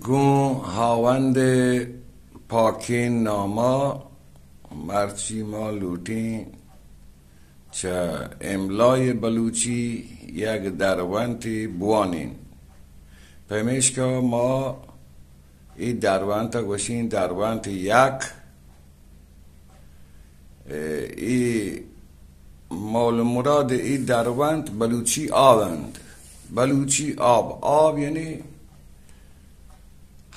گوں ہاوند پاکیں ناما مرچی ما لوٹیں چہ املائے بلوچی یک درونتے بوانیں۔ پمیشکا ما اے درونت ءَ گوشیں درونت یک۔ اے مول مراد اے درونت بلوچی آب انت۔ بلوچی آب، آب یعنی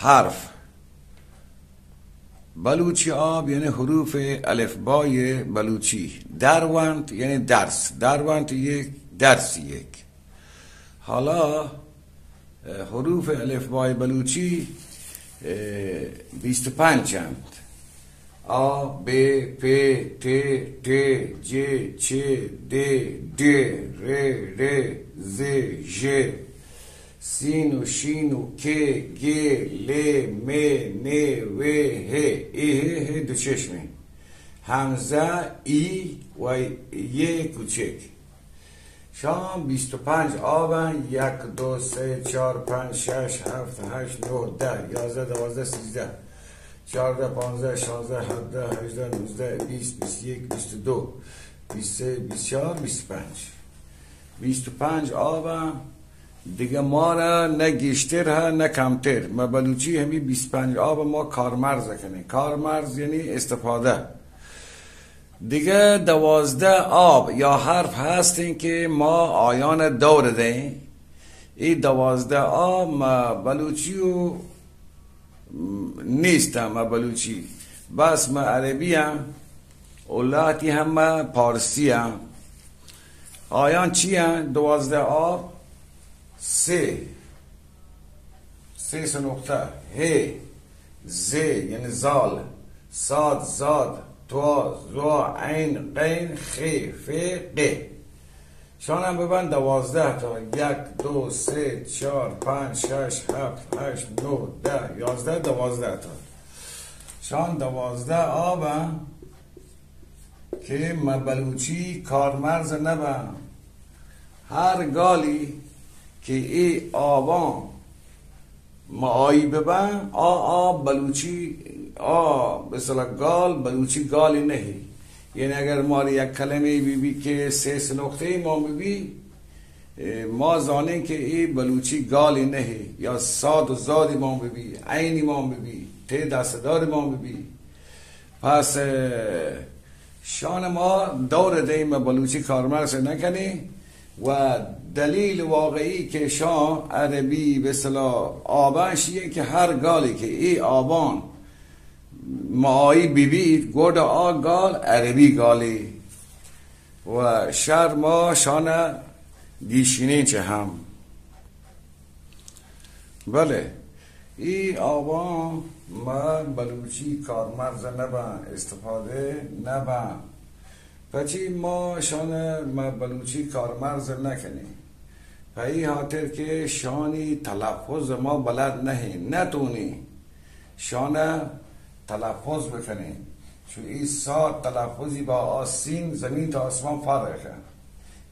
حرف۔ بلوچی آب یعنی حروف الفبای بلوچی۔ درونت یعنی درس۔ درونت یک درس یک۔ حالا، اه، حروف الفبای بلوچی، اه، بیست و پنج انت۔ آ، ب، پ، ت، ٹ، ج، چ، د، ڈ، ر، ڑ، ز، ژ، سین و شین و ک، گ، ل، م، ن، و، ه۔ اے ه، ه دو چشمیں۔ همزه، ای و ی کوچک۔ شان بیست و پنج آبن، یک، دو، سه، چار، پنج، شش، هفت، هشت، نه، ده، یازده، دوازده، سیزده، چارده، پانزده، شانزده، هفده، هجده، نوزده، بیست، بیست و یک، بیست و دو، بیست و سه، بیست و چار، بیست و پنج۔ بیست و پنج آبن، دگه مارا نه گیشتر ها نه کمتر۔ ما بلوچی همی بیست و پنج آب ما کارمرز کنیں۔ کارمرز یعنی استفاده۔ دگہ دوازدہ آب یا حرف ہستیں کہ ما آیان دور دیں۔ اے دوازدہ آب ما بلوچی و نیست، ما بلوچی، بس ما عربی ہم و لہتی ہم ما پارسی ہم۔ آیان چی ہم؟ دوازدہ آب، سے، سے سے نقطہ، ہے، زے، یعنی زال، صاد، ضاد، طوا، ظوا، عین، غین، خے، فے، قے۔ شانم ببند دوازدہ تا، یک، دو، سے، چار، پنج، شش، ہفت، ہشت، نو، دہ، یازدہ، دوازدہ تا۔ شان دوازدہ آب ہم کہ مہ بلوچی کارمرز نہ بہ۔ ہر گالی کہ اے آباں مہ آئی ببن، آ، آ بلوچی، آ مثلا گال بلوچی گالی نہیں۔ یعنی اگر ماری یک کلمے بی بی کہ سے سے نقطے مان بی بی، اے، ما زانیں کہ اے بلوچی گالی نہیں، یا صاد و ضادی مان بی بی، عینی مان بی بی، تے دستداری مان بی بی۔ پس، اے، شان ما دور دیم بلوچی کارمرز نکنی و دلیل واقعی کہ شان عربی به اصطلاح آبان شیئے کہ ہر گالی کہ اے آبان معایی ببیت، گوڈ آ گال عربی گالی و شر ما شان گیشینیں چہ ہم۔ بلے اے آباں ما بلوچی کارمرز نہ باں، استفادہ نہ باں۔ پچی ما شان ما بلوچی کارمرز نہ کنیں؟ پہ ای خاطر کہ شانی تلفظ ما بلد نہیں، نہ تونیں شان تلفظ بکنیں۔ چو ای سا تلفظی با آ سین زمین تا آسمان فرق ہے۔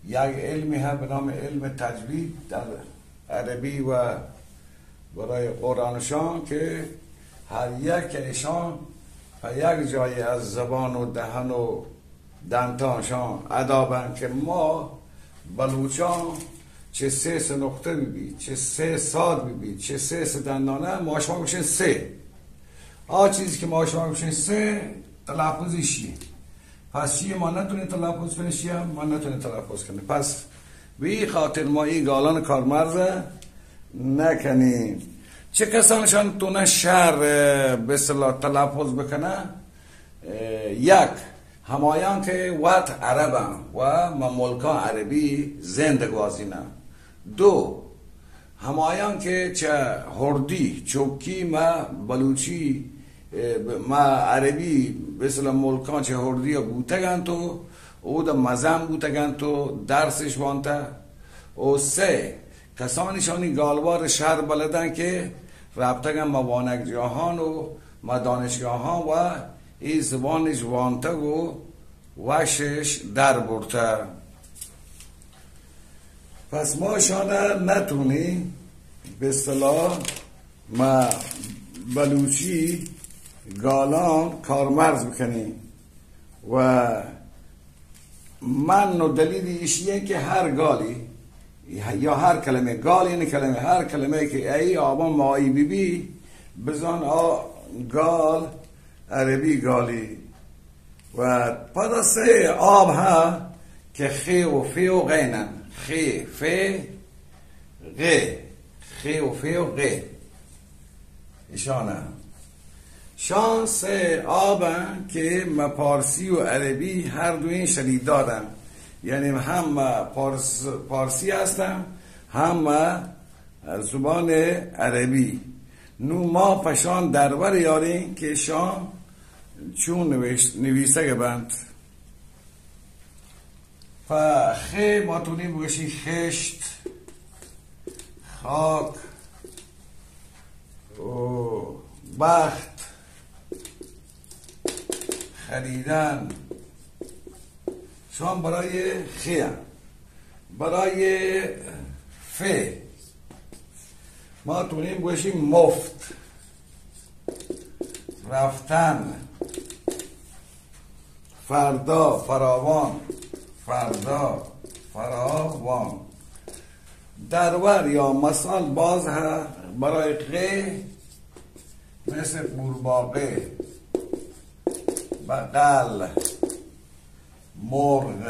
یک علمی ہے به نام علم تجوید در عربی و برای قرآن شان که هر یک ایشان په یک جای از زبان و دهن و دنتان شان ادا بند که ما بلوچان چه سه سه نقطه ببی، چه سه ساد ببی، چه سه سه دندانه، ما شما گوشین سه. آ چیزی که ما شما گوشین سه، تلفظی شیه. پس شیه ما نتونین تلفظ کنین، شیه ما نتونین تلفظ کنین. پس به ای خاطر ما ای گالان کارمرز نکنین. چه کسانشان تونن شهر، اه، به اصطلاح تلفظ بکنن؟ اه، یک، همایان که وت عربن و مه ملکان عربی زند گوازینن. دو، ہمایان کہ چہ ہردی چکی ما بلوچی، اه، ما عربی مثل ملکان چہ ہردی بوتگ انت و اود مزن بوتگ انت و درسش وانتہ. و سہ، کسانشانی گالوار شہر بلدن کہ رپتگن ما وانگجاہان و ما دانشگاہان و ای زبانش وانتگ و وشش در برتہ. پس ما شانہ نتونی به اصطلاح ما بلوچی گالان کارمرز بکنیں و من و دلیلی ایشی ایں کہ ہر گالی یا ہر کلمے، گال یعنی کلمے، ہر کلمے کہ ای آبان مائی بی بی، بزان آ گال عربی گالی. و پدا سے آب ہا کہ خے و فے و غینن. خے، فے، غے. خے و فے و غے. ایشان شان سے آب ایں کہ ما پارسی و عربی ہر دوئیں شریدار ایں. یعنی ہم پارس، پارسی ہستن، ہم زبان عربی. نو ما پشان درور یاریں کہ شان چون نویس، نویسگ بنت. پہ خے ما تونیں بگوشی خشت، خاک و بخت، خریدن. شان برای خے، برای فے ما تونیں بگوشی مفت، رفتن، فردا، فراوان، فردا، فراوان. درور یا مثال باز ہ برای غے، مثل قورباغه، بغل، مرغ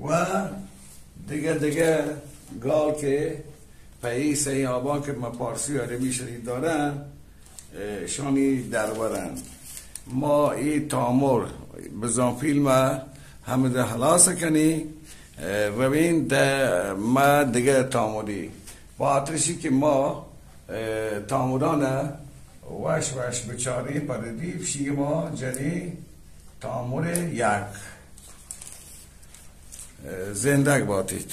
و دگہ دگہ گال کہ پہ ای سئیں آبان کہ ما پارسی و عربی شریدار ایں، اه، شانی درور ایں. ما ای تامر بزان فیلم ہمدا ہلاس کنیں، اه، رویں دہ ما دگہ تامری. پاترشی کہ ما، اه، تامران وش وش بچاریں، پہ ردیف شی ما جنیں تامر یک. زندگ باتیت.